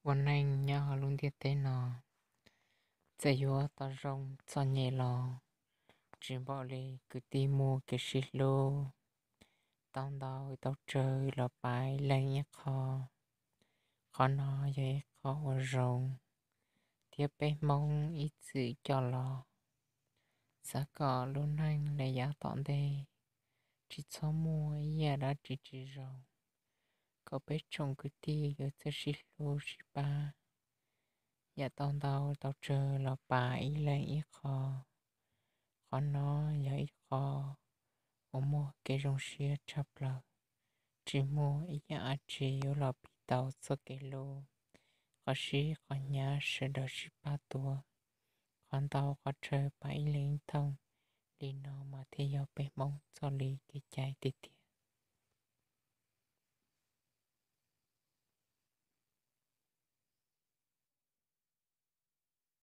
Ua neej nyob hauv lub ntiaj teb no, txawm yuav tau zoo txom nyem los tsis npaum li kwv tij muaj kev sib hlub, tau ntau tau tsawg los pab ib leeg ib qho. Qhov no yog ib qho uas zoo thiab peb Hmoob ib txwm coj los. Xav kom lub neej li yav tom ntej tsis txhob muaj ib yam dab tsi tsis zoo, kom peb tsoom kwv tij yuav txawj sib hlub sib pab, yam tau ntau tau tsawg los pab ib leeg ib qho. Qhov no yog ib qho uas muaj kev zoo siab tshaj plaws, tsis muaj ib yam dab tsi yuav los piv tau txoj kev hlub, qhov sib qhov hnyav sawv daws sib pab tuaj. Qhov ntau qhov tsawg pab ib leeg ib thooj, li no mas thiaj yog peb Hmoob txoj li kev cai tiag tiag.